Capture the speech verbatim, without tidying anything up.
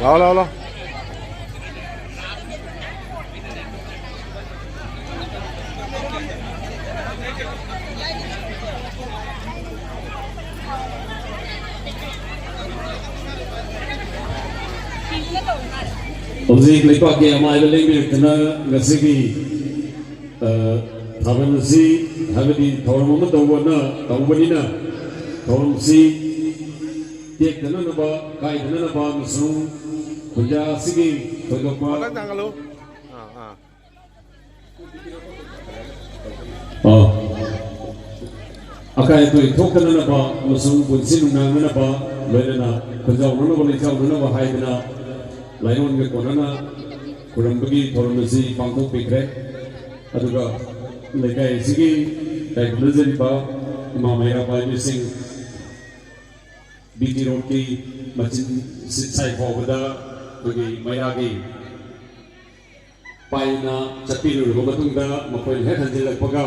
ꯂꯥꯛꯑꯣ, ꯂꯥꯛꯑꯣ, ꯂꯥꯛꯑꯣ꯫ ꯍꯧꯖꯤꯛ ꯂꯩꯄꯥꯛꯀꯤ ꯑꯃꯥꯏꯕ ꯂꯦꯡꯕꯤꯔꯛꯇꯨꯅ ꯉꯁꯤꯒꯤ, ꯑ, ꯊꯥꯕꯜ ꯑꯁꯤ, ꯍꯥꯏꯕꯗꯤ ꯊꯧꯔꯝ ꯑꯃ ꯇꯧꯕꯅ, ꯇꯧꯕꯅꯤꯅ ꯊꯧꯔꯝꯁꯤ ꯇꯦꯛꯇꯅꯅꯕ, ꯀꯥꯏꯗꯅꯅꯕ ꯑꯃꯁꯨꯡ ꯈꯨꯟꯖꯥ ꯑꯁꯤꯒꯤ ꯊꯣꯏꯗꯣꯛꯄ ꯃꯊꯪ ꯊꯥꯡꯒꯠꯂꯨ꯫ ꯑꯥ, ꯑꯥ꯫ ꯑ, ꯑꯀꯥꯏ ꯑꯇꯣꯏ ꯊꯣꯛꯇꯅꯅꯕ ꯑꯃꯁꯨꯡ ꯄꯨꯟꯁꯤ ꯅꯨꯡꯅꯥꯡꯅꯅꯕ, ꯂꯣꯏꯅꯅ ꯈꯨꯟꯖꯥꯎꯅꯅꯕ ꯂꯩꯖꯥꯎꯅꯅꯕ ꯍꯥꯏꯗꯅ ꯂꯥꯏꯑꯣꯟꯒ ꯀꯣꯟꯅꯅ ꯈꯨꯔꯨꯝꯕꯒꯤ ꯊꯧꯔꯝ ꯑꯁꯤ ꯄꯥꯡꯊꯣꯛꯄꯤꯈ꯭ꯔꯦ꯫ ꯑꯗꯨꯒ ꯂꯩꯀꯥꯏ ꯑꯁꯤꯒꯤ ꯇꯥꯏꯕꯪꯅꯖꯔꯤꯕ ꯏꯃꯥ ꯃꯩꯔꯥ ꯄꯥꯏꯕꯤꯁꯤꯡ, ꯕꯤ ꯇꯤ ꯔꯣꯗꯀꯤ ꯃꯆꯤꯟ ꯁꯤꯠ ꯁꯥꯏ ꯐꯥꯎꯕꯗ ꯑꯩꯈꯣꯏꯒꯤ ꯃꯩꯔꯥꯒꯤ ꯄꯥꯏꯅ ꯆꯠꯄꯤꯔꯨꯔꯕ ꯃꯇꯨꯡꯗ ꯃꯈꯣꯏꯅ ꯍꯦꯛ ꯍꯟꯖꯤꯜꯂꯛꯄꯒ